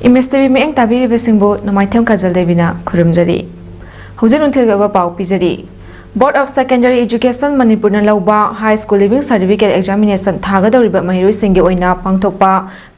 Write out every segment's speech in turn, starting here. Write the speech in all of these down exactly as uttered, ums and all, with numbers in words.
Image TV ꯃꯤꯠꯌꯦꯡ ꯇꯥꯕꯤꯔꯤꯕꯁꯤꯡꯕꯨ ꯅꯣꯡꯃꯥꯏꯊꯦꯝ ꯀꯥꯖꯜ ꯗꯦꯕꯤꯅ ꯈꯨꯔꯨꯝꯖꯔꯤ꯫ ꯍꯧꯖꯤꯛ ꯅꯨꯡꯊꯤꯜꯒꯤ ꯑꯣꯏꯕ ꯄꯥꯎ ꯄꯤꯖꯔꯤ꯫ Board of Secondary Education ꯃꯅꯤꯄꯨꯔꯅ ꯂꯧꯕ High School Leaving Certificate Examination ꯊꯥꯒꯗꯧꯔꯤꯕ ꯃꯍꯩꯔꯣꯏꯁꯤꯡꯒꯤ ꯑꯣꯏꯅ ꯄꯥꯡꯊꯣꯛꯄ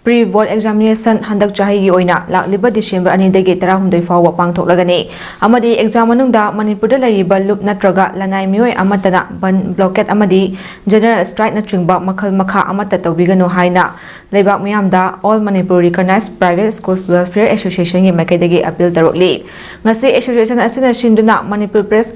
Pre Board Examination ꯍꯟꯗꯛ ꯆꯍꯤꯒꯤ ꯑꯣꯏꯅ ꯂꯥꯛꯂꯤꯕ ꯗꯤꯁꯦꯝꯕꯔ ꯑꯅꯤꯗꯒꯤ ꯇꯔꯥꯍꯨꯝꯗꯣꯏ ꯐꯥꯎꯕ ꯄꯥꯡꯊꯣꯛꯂꯒꯅꯤ꯫ ꯑꯃꯗꯤ exam ꯃꯅꯨꯡꯗ ꯃꯅꯤꯄꯨꯔꯗ ꯂꯩꯔꯤꯕ ꯂꯨꯞ ꯅꯠꯇ꯭ꯔꯒ ꯂꯅꯥꯏ ꯃꯤꯑꯣꯏ ꯑꯃꯠꯇꯅ ꯕꯟ, blockade ꯑꯃꯗꯤ general strike ꯅꯆꯤꯡꯕ ꯃꯈꯜ ꯃꯈꯥ ꯑꯃꯠꯇ ꯇꯧꯕꯤꯒꯅꯨ ꯍꯥꯏꯅ ꯂꯩꯕꯥꯛ ꯃꯤꯌꯥꯝꯗ All Manipur Recognized Private Schools Welfare Association ꯒꯤ ꯃꯥꯏꯀꯩꯗꯒꯤ appeal ꯇꯧꯔꯛꯂꯤ꯫ ꯉꯁꯤ association ꯑꯁꯤꯅ ꯁꯤꯟꯗꯨꯅ ꯃꯅꯤꯄꯨꯔ Press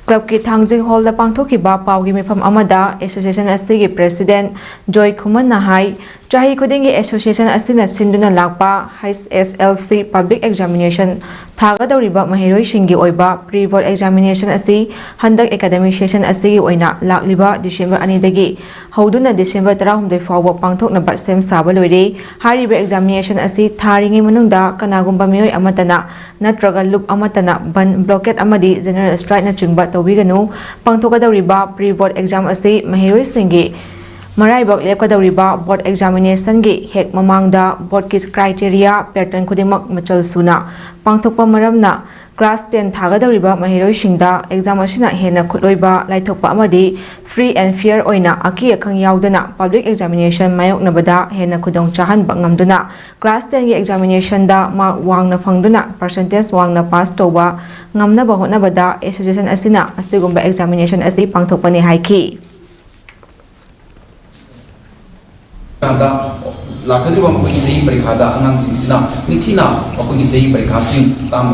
Club ꯀꯤ ꯊꯥꯡꯖꯤꯡ hall ꯗ ꯄꯥꯡꯊꯣꯛꯈꯤꯕ ꯄꯥꯎꯒꯤ ꯃꯤꯐꯝ ꯑꯃꯗ association ꯑꯁꯤꯒꯤ president ꯖꯣꯏ ꯈꯨꯃꯟꯅ ꯍꯥꯏ, ꯆꯍꯤ ꯈꯨꯗꯤꯡꯒꯤ association ꯑꯁꯤꯅ ꯁꯤꯟꯗꯨꯅ ꯂꯥꯛꯄ H S L C Public Examination ꯊꯥꯒꯗꯧꯔꯤꯕ ꯃꯍꯩꯔꯣꯏꯁꯤꯡꯒꯤ ꯑꯣꯏꯕ Pre Board Examination ꯑꯁꯤ ꯍꯟꯗꯛ academic session ꯑꯁꯤꯒꯤ ꯑꯣꯏꯅ ꯂꯥꯛꯂꯤꯕ ꯗꯤꯁꯦꯝꯕꯔ ꯑꯅꯤꯗꯒꯤ ꯍꯧꯗꯨꯅ ꯗꯤꯁꯦꯝꯕꯔ ꯇꯔꯥꯍꯨꯝꯗꯣꯏ ꯐꯥꯎꯕ ꯄꯥꯡꯊꯣꯛꯅꯕ ꯁꯦꯝ ꯁꯥꯕ ꯂꯣꯏꯔꯦ꯫ ꯍꯥꯏꯔꯤꯕ examination ꯑꯁꯤ ꯊꯥꯔꯤꯉꯩ ꯃꯅꯨꯡꯗ ꯀꯅꯥꯒꯨꯝꯕ ꯃꯤꯑꯣꯏ ꯑꯃꯠꯇꯅ ꯅꯠꯇ꯭ꯔꯒ ꯂꯨꯞ ꯑꯃꯠꯇꯅ ꯕꯟ, blockade ꯑꯃꯗꯤ general strike ꯅꯆꯤꯡꯕ ꯇꯧꯕꯤꯒꯅꯨ꯫ ꯄꯥꯡꯊꯣꯛꯀꯗꯧꯔꯤꯕ Pre Board Exam ꯑꯁꯤ ꯃꯍꯩꯔꯣꯏꯁꯤꯡꯒꯤ ꯃꯔꯥꯏꯕꯛ ꯂꯦꯞꯀꯗꯧꯔꯤꯕ board examination ꯒꯤ ꯍꯦꯛ ꯃꯃꯥꯡꯗ board ꯀꯤ criteria, pattern ꯈꯨꯗꯤꯡꯃꯛ ꯃꯆꯜ ꯁꯨꯅ ꯄꯥꯡꯊꯣꯛꯄ ꯃꯔꯝꯅ class ten ꯊꯥꯒꯗꯧꯔꯤꯕ ꯃꯍꯩꯔꯣꯏꯁꯤꯡꯗ exam ꯑꯁꯤꯅ ꯍꯦꯟꯅ ꯈꯨꯠꯂꯣꯏꯕ, ꯂꯥꯏꯊꯣꯛꯄ ꯑꯃꯗꯤ free and fair ꯑꯣꯏꯅ ꯑꯀꯤ ꯑꯈꯪ ꯌꯥꯎꯗꯅ public examination ꯃꯥꯌꯣꯛꯅꯕꯗ ꯍꯦꯟꯅ ꯈꯨꯗꯣꯡ ꯆꯥꯍꯟꯕ ꯉꯝꯗꯨꯅ class ten ꯒꯤ examination ꯗ mark ꯋꯥꯡꯅ ꯐꯪꯗꯨꯅ percentage ꯋꯥꯡꯅ pass ꯇꯧꯕ ꯉꯝꯅꯕ ꯍꯣꯠꯅꯕꯗ association ꯑꯁꯤꯅ ꯑꯁꯤꯒꯨꯝꯕ examination ꯑꯁꯤ ꯄꯥꯡꯊꯣꯛꯄꯅꯤ ꯍꯥꯏꯈꯤ꯫ ꯀꯥꯟꯗ ꯂꯥꯛꯀꯗꯧꯔꯤꯕ ꯃꯈꯣꯏꯒꯤ ꯆꯍꯤ ꯄꯔꯤꯈꯥꯗ ꯑꯉꯥꯡꯁꯤꯡꯁꯤꯅ ꯅꯤꯡꯊꯤꯅ ꯃꯈꯣꯏꯒꯤ ꯆꯍꯤ ꯄꯔꯤꯈꯥꯁꯤꯡ, term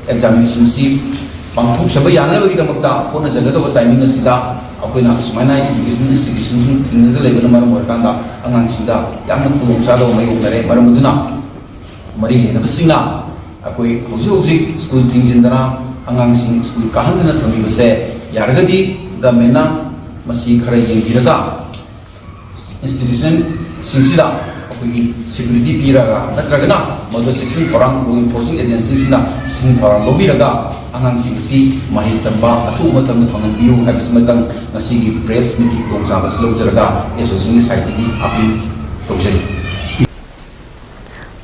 examination ꯁꯤ ꯄꯥꯡꯊꯣꯛꯆꯕ ꯌꯥꯅꯕꯒꯤꯗꯃꯛꯇ ꯍꯣꯠꯅꯖꯒꯗꯕ timing ꯑꯁꯤꯗ ꯑꯩꯈꯣꯏꯅ ꯑꯁꯨꯃꯥꯏꯅ education institution ꯁꯤꯡ ꯊꯤꯡꯉꯒ ꯂꯩꯕꯅ ꯃꯔꯝ ꯑꯣꯏꯔꯀꯥꯟꯗ ꯑꯉꯥꯡꯁꯤꯡꯗ ꯌꯥꯝꯅ ꯈꯨꯗꯣꯡꯆꯥꯗꯕ ꯃꯥꯌꯣꯛꯅꯔꯦ꯫ ꯃꯔꯝ ꯑꯗꯨꯅ ꯃꯔꯤ ꯂꯩꯅꯕꯁꯤꯡꯅ ꯑꯩꯈꯣꯏ ꯍꯧꯖꯤꯛ ꯍꯧꯖꯤꯛ school ꯊꯤꯡꯖꯤꯟꯗꯅ ꯑꯉꯥꯡꯁꯤꯡ school ꯀꯥꯍꯟꯗꯅ ꯊꯝꯕꯤꯕꯁꯦ ꯌꯥꯔꯒꯗꯤ government ꯅ ꯃꯁꯤ ꯈꯔ ꯌꯦꯡꯕꯤꯔꯒ institution ꯁꯤꯡꯁꯤꯗ ꯑꯩꯈꯣꯏꯒꯤ security ꯄꯤꯔꯒ ꯅꯠꯇ꯭ꯔꯒꯅ ꯃꯗꯨ ꯆꯦꯛꯁꯤꯟ ꯊꯧꯔꯥꯡ law enforcing agency ꯁꯤꯡꯁꯤꯅ ꯆꯦꯛꯁꯤꯟ ꯊꯧꯔꯥꯡ ꯂꯧꯕꯤꯔꯒ ꯑꯉꯥꯡꯁꯤꯡꯁꯤ ꯃꯍꯩ ꯇꯝꯕ ꯑꯊꯨꯕ ꯃꯇꯝꯗ ꯐꯪꯍꯟꯕꯤꯌꯨ ꯍꯥꯏꯕꯁꯤꯃꯇꯪ ꯉꯁꯤꯒꯤ press meet ꯀꯤ ꯈꯨꯗꯣꯡꯆꯥꯕ ꯑꯁꯤ ꯂꯧꯖꯔꯒ association ꯒꯤ side ꯇꯒꯤ appeal ꯇꯧꯖꯔꯤ꯫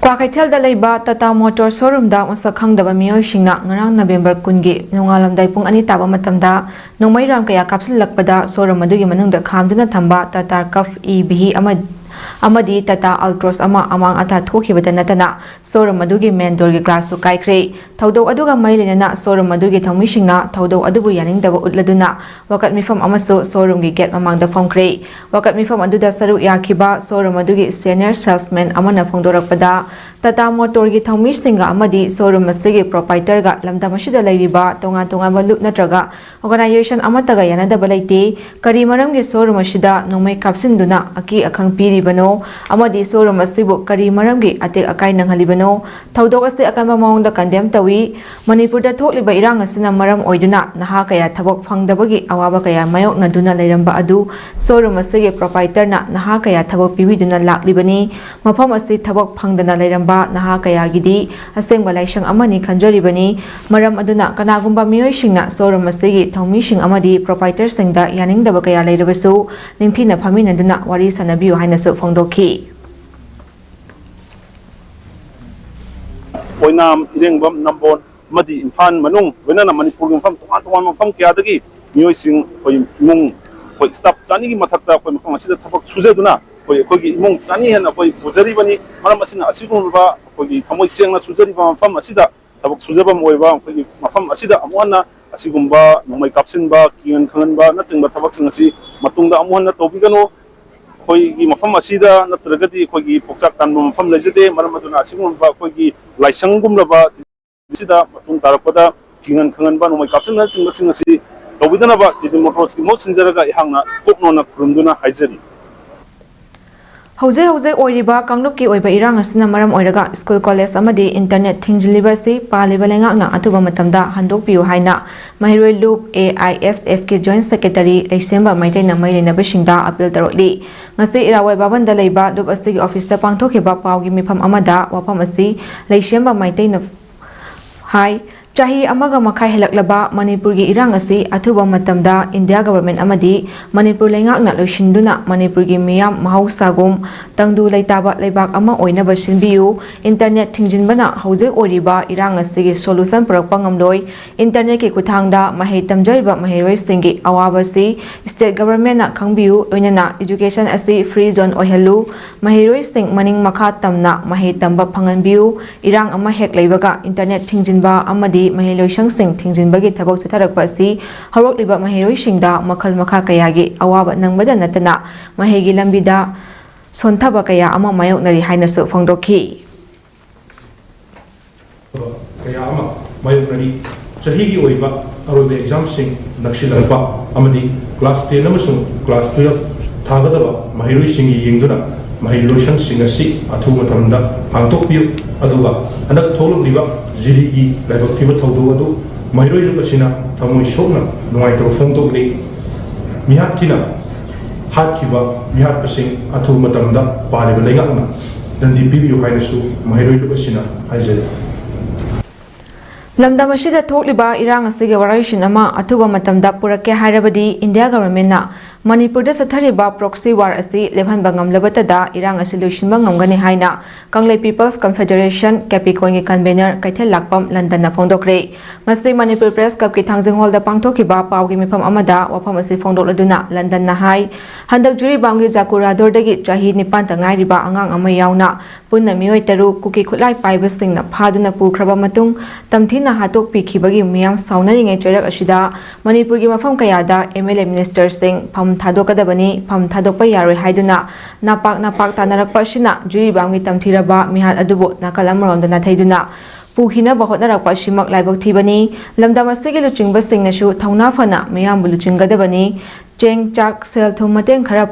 ꯀ꯭ꯋꯥꯀꯩꯊꯦꯜꯗ ꯂꯩꯕ ꯇꯥꯇꯥ ꯃꯣꯇꯣꯔ ꯁꯣꯔꯨꯝꯗ ꯃꯁꯛ ꯈꯪꯗꯕ ꯃꯤꯑꯣꯏꯁꯤꯡꯅ ꯉꯔꯥꯡ ꯅꯕꯦꯝꯕꯔ ꯀꯨꯟꯒꯤ ꯅꯣꯡꯉꯥꯜꯂꯝꯗꯥꯏ ꯄꯨꯡ ꯑꯅꯤ ꯇꯥꯕ ꯃꯇꯝꯗ ꯅꯣꯡꯃꯩ ꯔꯥꯝ ꯀꯌꯥ ꯀꯥꯞꯁꯤꯜꯂꯛꯄꯗ ꯁꯣꯔꯨꯝ ꯑꯗꯨꯒꯤ ꯃꯅꯨꯡꯗ ꯈꯥꯝꯗꯨꯅ ꯊꯝꯕ ꯇꯥꯇꯥ ꯀꯐ ꯏ ꯚꯤ ꯑꯃ ꯑꯃꯗꯤ ꯇꯥꯇꯥ ꯑꯜꯇ꯭ꯔꯣꯁ ꯑꯃ ꯑꯃꯥꯡ ꯑꯇꯥ ꯊꯣꯛꯈꯤꯕꯗ ꯅꯠꯇꯅ ꯁꯣꯔꯨꯝ ꯑꯗꯨꯒꯤ ꯃꯦꯟ ꯗꯣꯔꯒꯤ ꯒ꯭ꯂꯥꯁꯁꯨ ꯀꯥꯏꯈ꯭ꯔꯦ꯫ ꯊꯧꯗꯣꯛ ꯑꯗꯨꯒ ꯃꯔꯤ ꯂꯩꯅꯅ ꯁꯣꯔꯨꯝ ꯑꯗꯨꯒꯤ ꯊꯧꯃꯤꯁꯤꯡꯅ ꯊꯧꯗꯣꯛ ꯑꯗꯨꯕꯨ ꯌꯥꯅꯤꯡꯗꯕ ꯎꯠꯂꯗꯨꯅ ꯋꯥꯀꯠ ꯃꯤꯐꯝ ꯑꯃꯁꯨ ꯁꯣꯔꯨꯝꯒꯤ ꯒꯦꯠ ꯃꯃꯥꯡꯗ ꯐꯝꯈ꯭ꯔꯦ꯫ ꯋꯥꯀꯠ ꯃꯤꯐꯝ ꯑꯗꯨꯗ ꯁꯔꯨꯛ ꯌꯥꯈꯤꯕ ꯁꯣꯔꯨꯝ ꯑꯗꯨꯒꯤ ꯁꯦꯅꯤꯌꯔ ꯁꯦꯜꯁꯃꯦꯟ ꯑꯃꯅ ꯐꯣꯡꯗꯣꯔꯛꯄꯗ, ꯇꯥꯇꯥ ꯃꯣꯇꯣꯔꯒꯤ ꯊꯧꯃꯤꯁꯤꯡꯒ ꯑꯃꯗꯤ ꯁꯣꯔꯨꯝ ꯑꯁꯤꯒꯤ ꯄ꯭ꯔꯣꯄꯥꯏꯇꯔꯒ ꯂꯝꯗꯝ ꯑꯁꯤꯗ ꯂꯩꯔꯤꯕ ꯇꯣꯉꯥꯟ ꯇꯣꯉꯥꯟꯕ ꯂꯨꯞ ꯅꯠꯇ꯭ꯔꯒ ꯑꯣꯔꯒꯅꯥꯏꯖꯦꯁꯟ ꯑꯃꯠꯇꯒ ꯌꯥꯅꯗꯕ ꯂꯩꯇꯦ꯫ ꯀꯔꯤ ꯃꯔꯝꯒꯤ ꯁꯣꯔꯨꯝ ꯑꯁꯤꯗ ꯅꯣꯡꯃꯩ ꯀꯥꯞꯁꯤꯟꯗꯨꯅ ꯑꯀꯤ ꯑꯈꯪ ꯄꯤꯔꯤꯕꯅꯣ? ꯑꯃꯗꯤ ꯁꯣꯔꯨꯝ ꯑꯁꯤꯕꯨ ꯀꯔꯤ ꯃꯔꯝꯒꯤ ꯑꯇꯦꯛ ꯑꯀꯥꯏ ꯅꯪꯍꯜꯂꯤꯕꯅꯣ? ꯊꯧꯗꯣꯛ ꯑꯁꯤ ꯑꯀꯟꯕ ꯃꯑꯣꯡꯗ ꯀꯟꯗꯦꯝ ꯇꯧꯏ꯫ ꯃꯅꯤꯄꯨꯔꯗ ꯊꯣꯛꯂꯤꯕ ꯏꯔꯥꯡ ꯑꯁꯤꯅ ꯃꯔꯝ ꯑꯣꯏꯗꯨꯅ ꯅꯍꯥ ꯀꯌꯥ ꯊꯕꯛ ꯐꯪꯗꯕꯒꯤ ꯑꯋꯥꯕ ꯀꯌꯥ ꯃꯥꯌꯣꯛꯅꯗꯨꯅ ꯂꯩꯔꯝꯕ ꯑꯗꯨ ꯁꯣꯔꯨꯝ ꯑꯁꯤꯒꯤ ꯄ꯭ꯔꯣꯄꯥꯏꯇꯔꯅ ꯅꯍꯥ ꯀꯌꯥ ꯊꯕꯛ ꯄꯤꯕꯤꯗꯨꯅ ꯂꯥꯛꯂꯤꯕꯅꯤ꯫ ꯃꯐꯝ ꯑꯁꯤ ꯊꯕꯛ ꯐꯪꯗꯅ ꯂꯩꯔꯝꯕ ꯅꯍꯥ ꯀꯌꯥꯒꯤꯗꯤ ꯑꯁꯦꯡꯕ ꯂꯥꯏꯁꯪ ꯑꯃꯅꯤ ꯈꯟꯖꯔꯤꯕꯅꯤ꯫ ꯃꯔꯝ ꯑꯗꯨꯅ ꯀꯅꯥꯒꯨꯝꯕ ꯃꯤꯑꯣꯏꯁꯤꯡꯅ ꯁꯣꯔꯨꯝ ꯑꯁꯤꯒꯤ ꯊꯧꯃꯤꯁꯤꯡ ꯑꯃꯗꯤ ꯄ꯭ꯔꯣꯄꯥꯏꯇꯔꯁꯤꯡꯗ ꯌꯥꯅꯤꯡꯗꯕ ꯀꯌꯥ ꯂꯩꯔꯕꯁꯨ ꯅꯤꯡꯊꯤꯅ ꯐꯝꯃꯤꯟꯅꯗꯨꯅ ꯋꯥꯔꯤ ꯁꯥꯟꯅꯕꯤꯌꯨ ꯍꯥꯏꯅꯁꯨ ꯐꯣꯡꯗꯣꯛꯈꯤ꯫ ꯑꯣꯏꯅꯥꯝ, ꯏꯔꯦꯡꯕꯝ, ꯅꯝꯕꯣꯜ ꯑꯃꯗꯤ ꯏꯝꯐꯥꯜ ꯃꯅꯨꯡ, ꯂꯣꯏꯅꯅ ꯃꯅꯤꯄꯨꯔꯒꯤ ꯃꯐꯝ ꯇꯣꯉꯥꯟ ꯇꯣꯉꯥꯟꯕ ꯃꯐꯝ ꯀꯌꯥꯗꯒꯤ ꯃꯤꯑꯣꯏꯁꯤꯡ, ꯑꯩꯈꯣꯏ ꯏꯃꯨꯡ, ꯑꯩꯈꯣꯏ ꯁ꯭ꯇꯥꯐ ꯆꯅꯤꯒꯤ ꯃꯊꯛꯇ ꯑꯩꯈꯣꯏ ꯃꯐꯝ ꯑꯁꯤꯗ ꯊꯕꯛ ꯁꯨꯖꯗꯨꯅ ꯑꯩꯈꯣꯏ, ꯑꯩꯈꯣꯏꯒꯤ ꯏꯃꯨꯡ ꯆꯅꯤ ꯍꯦꯟꯅ ꯑꯩꯈꯣꯏ ꯄꯨꯖꯔꯤꯕꯅꯤ꯫ ꯃꯔꯝ ꯑꯁꯤꯅ ꯑꯁꯤꯒꯨꯝꯂꯕ ꯑꯩꯈꯣꯏꯒꯤ ꯊꯃꯣꯏ ꯁꯦꯡꯅ ꯁꯨꯖꯔꯤꯕ ꯃꯐꯝ ꯑꯁꯤꯗ, ꯊꯕꯛ ꯁꯨꯖꯐꯝ ꯑꯣꯏꯕ ꯑꯩꯈꯣꯏꯒꯤ ꯃꯐꯝ ꯑꯁꯤꯗ ꯑꯃꯨꯛ ꯍꯟꯅ ꯑꯁꯤꯒꯨꯝꯕ ꯅꯣꯡꯃꯩ ꯀꯥꯞꯁꯤꯟꯕ, ꯀꯤꯍꯟ ꯈꯪꯍꯟꯕ ꯅꯆꯤꯡꯕ ꯊꯕꯛꯁꯤꯡ ꯑꯁꯤ ꯃꯇꯨꯡꯗ ꯑꯃꯨꯛ ꯍꯟꯅ ꯇꯧꯕꯤꯒꯅꯨ꯫ ꯑꯩꯈꯣꯏꯒꯤ ꯃꯐꯝ ꯑꯁꯤꯗ ꯅꯠꯇ꯭ꯔꯒꯗꯤ ꯑꯩꯈꯣꯏꯒꯤ ꯄꯥꯎꯆꯥꯛ ꯇꯥꯟꯕ ꯃꯐꯝ ꯂꯩꯖꯗꯦ꯫ ꯃꯔꯝ ꯑꯗꯨꯅ ꯑꯁꯤꯒꯨꯝꯂꯕ ꯑꯩꯈꯣꯏꯒꯤ ꯂꯥꯏꯁꯪꯒꯨꯝꯂꯕ ꯑꯁꯤꯗ ꯃꯇꯨꯡ ꯇꯥꯔꯛꯄꯗ ꯀꯤꯍꯟ ꯈꯪꯍꯟꯕ, ꯅꯣꯡꯃꯩ ꯀꯥꯞꯁꯤꯟꯕꯅꯆꯤꯡꯕꯁꯤꯡ ꯑꯁꯤ ꯇꯧꯕꯤꯗꯅꯕ ꯇꯤꯗꯤ ꯃꯣꯇꯣꯔꯁꯀꯤ ꯃꯍꯨꯠ ꯁꯤꯟꯖꯔꯒ ꯑꯩꯍꯥꯛꯅ ꯏꯀꯣꯛꯅꯣꯟꯅ ꯈꯨꯔꯨꯝꯗꯨꯅ ꯍꯥꯏꯖꯔꯤ꯫ ꯍꯧꯖꯤꯛ ꯍꯧꯖꯤꯛ ꯑꯣꯏꯔꯤꯕ ꯀꯥꯡꯂꯨꯞꯀꯤ ꯑꯣꯏꯕ ꯏꯔꯥꯡ ꯑꯁꯤꯅ ꯃꯔꯝ ꯑꯣꯏꯔꯒ ꯁ꯭ꯀꯨꯜ, ꯀꯣꯂꯦꯖ ꯑꯃꯗꯤ ꯏꯟꯇꯔꯅꯦꯠ ꯊꯤꯡꯖꯤꯜꯂꯤꯕ ꯑꯁꯤ ꯄꯥꯜꯂꯤꯕ ꯂꯩꯉꯥꯛꯅ ꯑꯊꯨꯕ ꯃꯇꯝꯗ ꯍꯟꯗꯣꯛꯄꯤꯌꯨ ꯍꯥꯏꯅ ꯃꯍꯩꯔꯣꯏ ꯂꯨꯞ, A I S ꯑꯦꯐꯀꯤ joint secretary ꯂꯩꯁꯦꯝꯕ ꯃꯩꯇꯩꯅ ꯃꯔꯤ ꯂꯩꯅꯕꯁꯤꯡꯗ ꯑꯥꯄꯤꯜ ꯇꯧꯔꯛꯂꯤ꯫ ꯉꯁꯤ ꯏꯔꯥꯕꯣꯏ ꯚꯕꯟꯗ ꯂꯩꯕ ꯂꯨꯞ ꯑꯁꯤꯒꯤ ꯑꯣꯐꯤꯁꯇ ꯄꯥꯡꯊꯣꯛꯈꯤꯕ ꯄꯥꯎꯒꯤ ꯃꯤꯐꯝ ꯑꯃꯗ ꯋꯥꯐꯝ ꯑꯁꯤ ꯂꯩꯁꯦꯝꯕ ꯃꯩꯇꯩꯅ ꯍꯥꯏ꯫ ꯆꯍꯤ ꯑꯃꯒ ꯃꯈꯥꯏ ꯍꯦꯜꯂꯛꯂꯕ ꯃꯅꯤꯄꯨꯔꯒꯤ ꯏꯔꯥꯡ ꯑꯁꯤ ꯑꯊꯨꯕ ꯃꯇꯝꯗ ꯏꯟꯗꯤꯌꯥ ꯒꯚꯔꯟꯃꯦꯟꯠ ꯑꯃꯗꯤ ꯃꯅꯤꯄꯨꯔ ꯂꯩꯉꯥꯛꯅ ꯂꯣꯏꯁꯤꯟꯗꯨꯅ ꯃꯅꯤꯄꯨꯔꯒꯤ ꯃꯤꯌꯥꯝ ꯃꯍꯧꯁꯥꯒꯨꯝ ꯇꯪꯗꯨ ꯂꯩꯇꯥꯕ ꯂꯩꯕꯥꯛ ꯑꯃ ꯑꯣꯏꯅꯕ ꯁꯤꯟꯕꯤꯌꯨ꯫ ꯏꯟꯇꯔꯅꯦꯠ ꯊꯤꯡꯖꯤꯟꯕꯅ ꯍꯧꯖꯤꯛ ꯑꯣꯏꯔꯤꯕ ꯏꯔꯥꯡ ꯑꯁꯤꯒꯤ ꯁꯣꯂꯨꯁꯟ ꯄꯨꯔꯛꯄ ꯉꯝꯂꯣꯏ꯫ ꯏꯟꯇꯔꯅꯦꯠꯀꯤ ꯈꯨꯠꯊꯥꯡꯗ ꯃꯍꯩ ꯇꯝꯖꯔꯤꯕ ꯃꯍꯩꯔꯣꯏꯁꯤꯡꯒꯤ ꯑꯋꯥꯕꯁꯤ ꯁ꯭ꯇꯦꯠ ꯒꯚꯔꯟꯃꯦꯟꯠꯅ ꯈꯪꯕꯤꯌꯨ꯫ ꯂꯣꯏꯅꯅ ꯏꯖꯨꯀꯦꯁꯟ ꯑꯁꯤ ꯐ꯭ꯔꯤ ꯖꯣꯟ ꯑꯣꯏꯍꯜꯂꯨ꯫ ꯃꯍꯩꯔꯣꯏꯁꯤꯡ ꯃꯅꯤꯡ ꯃꯈꯥ ꯇꯝꯅ ꯃꯍꯩ ꯇꯝꯕ ꯐꯪꯍꯟꯕꯤꯌꯨ꯫ ꯏꯔꯥꯡ ꯑꯃ ꯍꯦꯛ ꯂꯩꯕꯒ ꯏꯟꯇꯔꯅꯦꯠ ꯊꯤꯡꯖꯤꯟꯕ ꯑꯃꯗꯤ ꯃꯍꯩꯂꯣꯏꯁꯪꯁꯤꯡ ꯊꯤꯡꯖꯤꯟꯕꯒꯤ ꯊꯕꯛ ꯆꯠꯊꯔꯛꯄ ꯑꯁꯤ ꯍꯧꯔꯛꯂꯤꯕ ꯃꯍꯩꯔꯣꯏꯁꯤꯡꯗ ꯃꯈꯜ ꯃꯈꯥ ꯀꯌꯥꯒꯤ ꯑꯋꯥꯕ ꯅꯪꯕꯗ ꯅꯠꯇꯅ ꯃꯍꯩꯒꯤ ꯂꯝꯕꯤꯗ ꯁꯣꯟꯊꯕ ꯀꯌꯥ ꯑꯃ ꯃꯥꯌꯣꯛꯅꯔꯤ ꯍꯥꯏꯅꯁꯨ ꯐꯣꯡꯗꯣꯛꯈꯤ꯫ ꯀꯌꯥ ꯑꯃ ꯃꯥꯌꯣꯛꯅꯔꯤ꯫ ꯆꯍꯤꯒꯤ ꯑꯣꯏꯕ ꯑꯔꯣꯏꯕ ꯑꯦꯛꯖꯥꯝꯁꯤꯡ ꯅꯛꯁꯤꯜꯂꯛꯄ ꯑꯃꯗꯤ ꯀ꯭ꯂꯥꯁ ꯇꯦꯟ ꯑꯃꯁꯨꯡ ꯀ꯭ꯂꯥꯁ ꯇꯨꯌꯦꯜꯐ ꯊꯥꯒꯗꯕ ꯃꯍꯩꯔꯣꯏꯁꯤꯡꯒꯤ ꯌꯦꯡꯗꯨꯅ ꯃꯍꯩ ꯂꯣꯏꯁꯪꯁꯤꯡ ꯑꯁꯤ ꯑꯊꯨꯕ ꯃꯇꯝꯗ ꯍꯥꯡꯗꯣꯛꯄꯤꯌꯨ꯫ ꯑꯗꯨꯒ ꯍꯟꯗꯛ ꯊꯣꯛꯂꯛꯂꯤꯕ ꯖꯤꯔꯤꯒꯤ ꯂꯥꯏꯕꯛ ꯊꯤꯕ ꯊꯧꯗꯣꯛ ꯑꯗꯨ ꯃꯍꯩꯔꯣꯏ ꯂꯨꯞ ꯑꯁꯤꯅ ꯊꯃꯣꯏ ꯁꯣꯛꯅ ꯅꯨꯡꯉꯥꯏꯇꯕ ꯐꯣꯡꯗꯣꯛꯂꯤ꯫ ꯃꯤꯍꯥꯠ ꯊꯤꯅ ꯍꯥꯠꯈꯤꯕ ꯃꯤꯍꯥꯠꯄꯁꯤꯡ ꯑꯊꯨꯕ ꯃꯇꯝꯗ ꯄꯥꯜꯂꯤꯕ ꯂꯩꯉꯥꯛꯅ ꯗꯟꯗꯤ ꯄꯤꯕꯤꯌꯨ ꯍꯥꯏꯅꯁꯨ ꯃꯍꯩꯔꯣꯏ ꯂꯨꯞ ꯑꯁꯤꯅ ꯍꯥꯏꯖꯔꯤ꯫ ꯂꯝꯗꯝ ꯑꯁꯤꯗ ꯊꯣꯛꯂꯤꯕ ꯏꯔꯥꯡ ꯑꯁꯤꯒꯤ ꯋꯥꯔꯣꯏꯁꯤꯟ ꯑꯃ ꯑꯊꯨꯕ ꯃꯇꯝꯗ ꯄꯨꯔꯛꯀꯦ ꯍꯥꯏꯔꯕꯗꯤ ꯏꯟꯗꯤꯌꯥ ꯒꯚꯔꯟꯃꯦꯟꯠꯅ ꯃꯅꯤꯄꯨꯔꯗ ꯆꯠꯊꯔꯤꯕ ꯄ꯭ꯔꯣꯛꯁꯤ ꯋꯥꯔ ꯑꯁꯤ ꯂꯦꯞꯍꯟꯕ ꯉꯝꯂꯕꯇꯗ ꯏꯔꯥꯡ ꯑꯁꯤ ꯂꯣꯏꯁꯤꯟꯕ ꯉꯝꯒꯅꯤ ꯍꯥꯏꯅ ꯀꯪꯂꯩ ꯄꯤꯄꯜꯁ ꯀꯟꯐꯦꯗꯔꯦꯁꯟ, ꯀꯦꯄꯤꯀꯣꯟꯒꯤ ꯀꯟꯚꯦꯅꯔ ꯀꯩꯊꯦꯜ ꯂꯥꯛꯄꯝ ꯂꯟꯗꯟꯅ ꯐꯣꯡꯗꯣꯛꯈ꯭ꯔꯦ꯫ ꯉꯁꯤ ꯃꯅꯤꯄꯨꯔ ꯄ꯭ꯔꯦꯁ ꯀ꯭ꯂꯕꯀꯤ ꯊꯥꯡꯖꯤꯡ ꯍꯣꯜꯗ ꯄꯥꯡꯊꯣꯛꯈꯤꯕ ꯄꯥꯎꯒꯤ ꯃꯤꯐꯝ ꯑꯃꯗ ꯋꯥꯐꯝ ꯑꯁꯤ ꯐꯣꯡꯗꯣꯛꯂꯗꯨꯅ ꯂꯟꯗꯟꯅ ꯍꯥꯏ, ꯍꯟꯗꯛ ꯖꯤꯔꯤꯕꯥꯝꯒꯤ ꯖꯥꯀꯨꯔꯥꯗꯣꯔꯗꯒꯤ ꯆꯍꯤ ꯅꯤꯄꯥꯟꯇ ꯉꯥꯏꯔꯤꯕ ꯑꯉꯥꯡ ꯑꯃ ꯌꯥꯎꯅ ꯄꯨꯟꯅ ꯃꯤꯑꯣꯏ ꯇꯔꯨꯛ ꯀꯨꯀꯤ ꯈꯨꯠꯂꯥꯏ ꯄꯥꯏꯕꯁꯤꯡꯅ ꯐꯥꯗꯨꯅ ꯄꯨꯈ꯭ꯔꯕ ꯃꯇꯨꯡ ꯇꯝꯊꯤꯅ ꯍꯥꯠꯇꯣꯛꯄꯤꯈꯤꯕꯒꯤ ꯃꯤꯌꯥꯝ ꯁꯥꯎꯅꯔꯤꯉꯩ ꯆꯩꯔꯛ ꯑꯁꯤꯗ ꯃꯅꯤꯄꯨꯔꯒꯤ ꯃꯐꯝ ꯀꯌꯥꯗ ꯑꯦꯝ ꯑꯦꯜ ꯑꯦ ꯃꯤꯅꯤꯁꯇꯔꯁꯤꯡ ꯐꯝ ꯊꯥꯗꯣꯛꯀꯗꯕꯅꯤ, ꯐꯝ ꯊꯥꯗꯣꯛꯄ ꯌꯥꯔꯣꯏ ꯍꯥꯏꯗꯨꯅ ꯅꯥꯄꯥꯛ ꯅꯥꯄꯥꯛ ꯇꯥꯅꯔꯛꯄ ꯑꯁꯤꯅ ꯖꯤꯔꯤꯕꯥꯝꯒꯤ ꯇꯝꯊꯤꯔꯕ ꯃꯤꯍꯥꯠ ꯑꯗꯨꯕꯨ ꯅꯥꯀꯜ ꯑꯃꯔꯣꯝꯗ ꯅꯥꯊꯩꯗꯨꯅ ꯄꯨꯈꯤꯅꯕ ꯍꯣꯠꯅꯔꯛꯄ ꯑꯁꯤꯃꯛ ꯂꯥꯏꯕꯛ ꯊꯤꯕꯅꯤ꯫ ꯂꯝꯗꯝ ꯑꯁꯤꯒꯤ ꯂꯨꯆꯤꯡꯕꯁꯤꯡꯅꯁꯨ ꯊꯧꯅꯥ ꯐꯅ ꯃꯤꯌꯥꯝꯕꯨ ꯂꯨꯆꯤꯡꯒꯗꯕꯅꯤ꯫ ꯆꯦꯡ, ꯆꯥꯛ, ꯁꯦꯜ ꯊꯨꯝ ꯃꯇꯦꯡ ꯈꯔ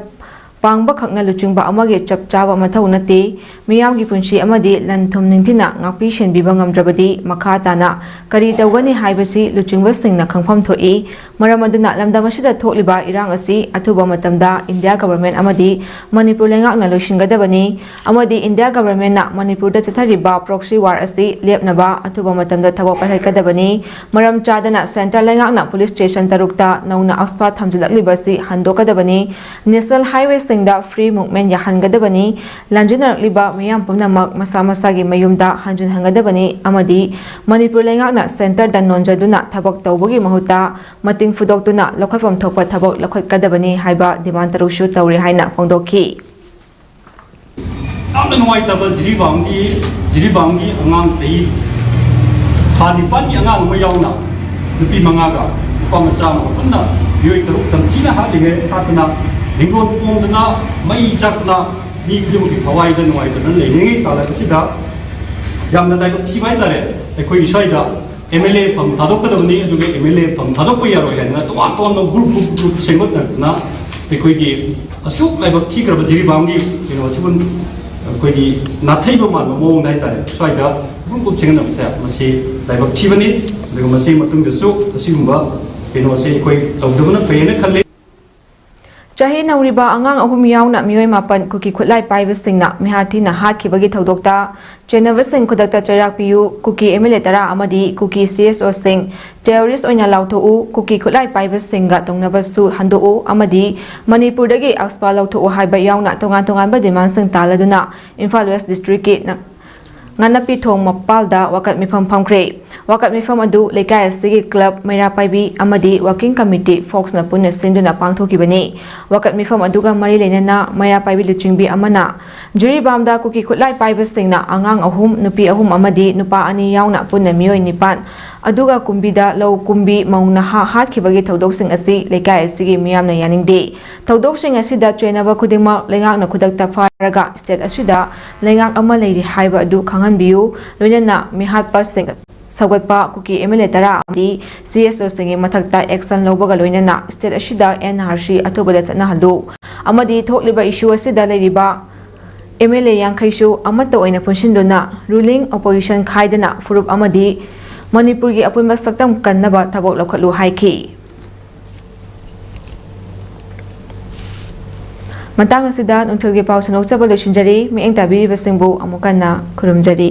ꯄꯥꯡꯕꯈꯛꯅ ꯂꯨꯆꯤꯡꯕ ꯑꯃꯒꯤ ꯆꯞ ꯆꯥꯕ ꯃꯊꯧ ꯅꯠꯇꯦ꯫ ꯃꯤꯌꯥꯝꯒꯤ ꯄꯨꯟꯁꯤ ꯑꯃꯗꯤ ꯂꯟ ꯊꯨꯝ ꯅꯤꯡꯊꯤꯅ ꯉꯥꯛꯄꯤ ꯁꯦꯟꯕꯤꯕ ꯉꯝꯗ꯭ꯔꯕꯗꯤ ꯃꯈꯥ ꯇꯥꯅ ꯀꯔꯤ ꯇꯧꯒꯅꯤ ꯍꯥꯏꯕꯁꯤ ꯂꯨꯆꯤꯡꯕꯁꯤꯡꯅ ꯈꯪꯐꯝ ꯊꯣꯛꯏ꯫ ꯃꯔꯝ ꯑꯗꯨꯅ ꯂꯝꯗꯝ ꯑꯁꯤꯗ ꯊꯣꯛꯂꯤꯕ ꯏꯔꯥꯡ ꯑꯁꯤ ꯑꯊꯨꯕ ꯃꯇꯝꯗ ꯏꯟꯗꯤꯌꯥ ꯒꯚꯔꯟꯃꯦꯟꯠ ꯑꯃꯗꯤ ꯃꯅꯤꯄꯨꯔ ꯂꯩꯉꯥꯛꯅ ꯂꯣꯏꯁꯤꯟꯒꯗꯕꯅꯤ ꯑꯃꯗꯤ ꯏꯟꯗꯤꯌꯥ ꯒꯚꯔꯟꯃꯦꯟꯠꯅ ꯃꯅꯤꯄꯨꯔꯗ ꯆꯠꯊꯔꯤꯕ proxy war ꯑꯁꯤ ꯂꯦꯞꯅꯕ ꯑꯊꯨꯕ ꯃꯇꯝꯗ ꯊꯕꯛ ꯄꯥꯏꯈꯠꯀꯗꯕꯅꯤ꯫ ꯃꯔꯝ ꯆꯥꯗꯅ centre ꯂꯩꯉꯥꯛꯅ police station ꯇꯔꯨꯛꯇ ꯅꯧꯅ AFSPA ꯊꯝꯖꯤꯜꯂꯛꯂꯤꯕ ꯑꯁꯤ ꯍꯟꯗꯣꯛꯀꯗꯕꯅꯤ꯫ National highwayꯁꯤꯡꯗ free movement ꯌꯥꯍꯟꯒꯗꯕꯅꯤ꯫ ꯂꯥꯟꯖꯦꯟꯅꯔꯛꯂꯤꯕ ꯃꯤꯌꯥꯝ ꯄꯨꯝꯅꯃꯛ ꯃꯁꯥ ꯃꯁꯥꯒꯤ ꯃꯌꯨꯝꯗ ꯍꯟꯖꯤꯟꯍꯟꯒꯗꯕꯅꯤ ꯑꯃꯗꯤ ꯃꯅꯤꯄꯨꯔ ꯂꯩꯉꯥꯛꯅ centreꯗ ꯅꯣꯟꯖꯗꯨꯅ ꯊꯕꯛ ꯇꯧꯕꯒꯤ ꯃꯍꯨꯠꯇ ꯃꯇꯤꯡ ꯐꯨꯗꯣꯛꯇꯨꯅ ꯂꯧꯈꯠꯐꯝ ꯊꯣꯛꯄ ꯊꯕꯛ ꯂꯧꯈꯠꯀꯗꯕꯅꯤ ꯍꯥꯏꯕ demand ꯇꯔꯨꯛꯁꯨ ꯇꯧꯔꯤ ꯍꯥꯏꯅ ꯐꯣꯡꯗꯣꯛꯈꯤ꯫ ꯌꯥꯝꯅ ꯅꯨꯡꯉꯥꯏꯇꯕ ꯖꯤꯔꯤꯕꯥꯝꯒꯤ, ꯖꯤꯔꯤꯕꯥꯝꯒꯤ ꯑꯉꯥꯡ ꯆꯍꯤ ꯊꯥ ꯅꯤꯄꯥꯟꯒꯤ ꯑꯉꯥꯡ ꯑꯃ ꯌꯥꯎꯅ ꯅꯨꯄꯤ ꯃꯉꯥꯒ ꯅꯨꯄꯥ ꯃꯆꯥ ꯑꯃꯒ ꯄꯨꯟꯅ ꯃꯤꯑꯣꯏ ꯇꯔꯨꯛ ꯇꯝꯊꯤꯅ ꯍꯥꯠꯂꯤꯉꯩ, ꯍꯥꯠꯇꯅ ꯍꯤꯡꯒꯣꯜ ꯄꯣꯝꯗꯅ ꯃꯩ ꯆꯥꯛꯇꯅ ꯃꯤ ꯈꯨꯗꯤꯡꯃꯛꯀꯤ ꯊꯋꯥꯏꯗ ꯅꯨꯡꯉꯥꯏꯇꯗꯅ ꯂꯩꯔꯤꯉꯩ ꯇꯥꯂꯛ ꯑꯁꯤꯗ ꯌꯥꯝꯅ ꯂꯥꯏꯕꯛ ꯊꯤꯕ ꯍꯥꯏꯇꯥꯔꯦ꯫ ꯑꯩꯈꯣꯏꯒꯤ ꯁ꯭ꯋꯥꯏꯗ MLA ꯐꯝ ꯊꯥꯗꯣꯛꯀꯗꯕꯅꯤ, ꯑꯗꯨꯒ MLA ꯐꯝ ꯊꯥꯗꯣꯛꯄ ꯌꯥꯔꯣꯏ ꯍꯥꯏꯗꯅ ꯇꯣꯉꯥꯟ ꯇꯣꯉꯥꯟꯕ group, group, group ꯁꯦꯝꯒꯠꯅꯗꯅ ꯑꯩꯈꯣꯏꯒꯤ ꯑꯁꯨꯛ ꯂꯥꯏꯕꯛ ꯊꯤꯈ꯭ꯔꯕ ꯖꯤꯔꯤꯕꯥꯝꯒꯤ ꯀꯩꯅꯣꯁꯤꯕꯨ ꯑꯩꯈꯣꯏꯒꯤ ꯅꯥꯊꯩꯕ ꯃꯥꯟꯕ ꯃꯑꯣꯡꯗ ꯍꯥꯏꯇꯥꯔꯦ, ꯁ꯭ꯋꯥꯏꯗ group, group ꯁꯦꯝꯒꯠꯅꯕꯁꯦ ꯃꯁꯤ ꯂꯥꯏꯕꯛ ꯊꯤꯕꯅꯤ꯫ ꯑꯗꯨꯒ ꯃꯁꯤ ꯃꯇꯨꯡꯗꯁꯨ ꯑꯁꯤꯒꯨꯝꯕ ꯀꯩꯅꯣꯁꯦ ꯑꯩꯈꯣꯏ ꯇꯧꯗꯕꯅ ꯐꯩꯌꯦꯅ ꯈꯜꯂꯤ꯫ ꯆꯍꯤ ꯅꯧꯔꯤꯕ ꯑꯉꯥꯡ ꯑꯍꯨꯝ ꯌꯥꯎꯅ ꯃꯤꯑꯣꯏ ꯃꯥꯄꯟ ꯀꯨꯀꯤ ꯈꯨꯠꯂꯥꯏ ꯄꯥꯏꯕꯁꯤꯡꯅ ꯃꯤꯍꯥꯠ ꯊꯤꯅ ꯍꯥꯠꯈꯤꯕꯒꯤ ꯊꯧꯗꯣꯛꯇ ꯆꯦꯟꯅꯕꯁꯤꯡ ꯈꯨꯗꯛꯇ ꯆꯩꯔꯥꯛ ꯄꯤꯌꯨ, ꯀꯨꯀꯤ MLA ꯇꯔꯥ ꯑꯃꯗꯤ ꯀꯨꯀꯤ CSOꯁꯤꯡ terrorist ꯑꯣꯏꯅ ꯂꯥꯎꯊꯣꯛꯎ, ꯀꯨꯀꯤ ꯈꯨꯠꯂꯥꯏ ꯄꯥꯏꯕꯁꯤꯡꯒ ꯇꯧꯅꯕꯁꯨ ꯍꯟꯗꯣꯛꯎ ꯑꯃꯗꯤ ꯃꯅꯤꯄꯨꯔꯗꯒꯤ AFSPA ꯂꯧꯊꯣꯛꯎ ꯍꯥꯏꯕ ꯌꯥꯎꯅ ꯇꯣꯉꯥꯟ ꯇꯣꯉꯥꯟꯕ demandꯁꯤꯡ ꯇꯥꯜꯂꯗꯨꯅ ꯏꯝꯐꯥꯜ West Districtꯀꯤ ꯉꯥꯅꯞꯄꯤꯊꯣꯡ ꯃꯄꯥꯜꯗ ꯋꯥꯀꯠ ꯃꯤꯐꯝ ꯐꯝꯈ꯭ꯔꯦ꯫ ꯋꯥꯀꯠ ꯃꯤꯐꯝ ꯑꯗꯨ ꯂꯩꯀꯥꯏ ꯑꯁꯤꯒꯤ club, ꯃꯩꯔꯥ ꯄꯥꯏꯕꯤ ꯑꯃꯗꯤ working committee, folks ꯅ ꯄꯨꯟꯅ ꯁꯤꯟꯗꯨꯅ ꯄꯥꯡꯊꯣꯛꯈꯤꯕꯅꯤ꯫ ꯋꯥꯀꯠ ꯃꯤꯐꯝ ꯑꯗꯨꯒ ꯃꯔꯤ ꯂꯩꯅꯅ ꯃꯩꯔꯥ ꯄꯥꯏꯕꯤ ꯂꯨꯆꯤꯡꯕꯤ ꯑꯃꯅ ꯖꯤꯔꯤꯕꯥꯝꯗ ꯀꯨꯀꯤ ꯈꯨꯠꯂꯥꯏ ꯄꯥꯏꯕꯁꯤꯡꯅ ꯑꯉꯥꯡ ꯑꯍꯨꯝ, ꯅꯨꯄꯤ ꯑꯍꯨꯝ ꯑꯃꯗꯤ ꯅꯨꯄꯥ ꯑꯅꯤ ꯌꯥꯎꯅ ꯄꯨꯟꯅ ꯃꯤꯑꯣꯏ ꯅꯤꯄꯥꯟ ꯑꯗꯨꯒ ꯀꯨꯝꯕꯤꯗ ꯂꯧ ꯀꯨꯝꯕꯤ ꯃꯧ ꯅꯍꯥ ꯍꯥꯠꯈꯤꯕꯒꯤ ꯊꯧꯗꯣꯛꯁꯤꯡ ꯑꯁꯤ ꯂꯩꯀꯥꯏ ꯑꯁꯤꯒꯤ ꯃꯤꯌꯥꯝꯅ ꯌꯥꯅꯤꯡꯗꯦ꯫ ꯊꯧꯗꯣꯛꯁꯤꯡ ꯑꯁꯤꯗ ꯆꯦꯟꯅꯕ ꯈꯨꯗꯤꯡꯃꯛ ꯂꯩꯉꯥꯛꯅ ꯈꯨꯗꯛꯇ ꯐꯥꯔꯒ state ꯑꯁꯤꯗ ꯂꯩꯉꯥꯛ ꯑꯃ ꯂꯩꯔꯤ ꯍꯥꯏꯕ ꯑꯗꯨ ꯈꯪꯍꯟꯕꯤꯌꯨ꯫ ꯂꯣꯏꯅꯅ ꯃꯤꯍꯥꯠꯄꯁꯤꯡ ꯁꯧꯒꯠꯄ ꯀꯨꯀꯤ MLA ꯇꯔꯥ ꯑꯃꯗꯤ CSOꯁꯤꯡꯒꯤ ꯃꯊꯛꯇ action ꯂꯧꯕꯒ ꯂꯣꯏꯅꯅ state ꯑꯁꯤꯗ NRC ꯑꯊꯨꯕꯗ ꯆꯠꯅꯍꯜꯂꯨ ꯑꯃꯗꯤ ꯊꯣꯛꯂꯤꯕ issue ꯑꯁꯤꯗ ꯂꯩꯔꯤꯕ MLA ꯌꯥꯡꯈꯩꯁꯨ ꯑꯃꯠꯇ ꯑꯣꯏꯅ ꯄꯨꯟꯁꯤꯟꯗꯨꯅ ruling opposition ꯈꯥꯏꯗꯅ ꯐꯨꯔꯨꯞ ꯑꯃꯗꯤ ꯃꯅꯤꯄꯨꯔꯒꯤ ꯑꯄꯨꯟꯕ ꯁꯛꯇꯝ ꯀꯟꯅꯕ ꯊꯕꯛ ꯂꯧꯈꯠꯂꯨ ꯍꯥꯏꯈꯤ꯫ ꯃꯇꯥꯡ ꯑꯁꯤꯗ ꯅꯨꯡꯊꯤꯜꯒꯤ ꯄꯥꯎ ꯁꯟꯗꯣꯛꯆꯕ ꯂꯣꯏꯁꯤꯟꯖꯔꯤ꯫ ꯃꯤꯠꯌꯦꯡ ꯇꯥꯕꯤꯔꯤꯕꯁꯤꯡꯕꯨ ꯑꯃꯨꯛ ꯍꯟꯅ ꯈꯨꯔꯨꯝꯖꯔꯤ꯫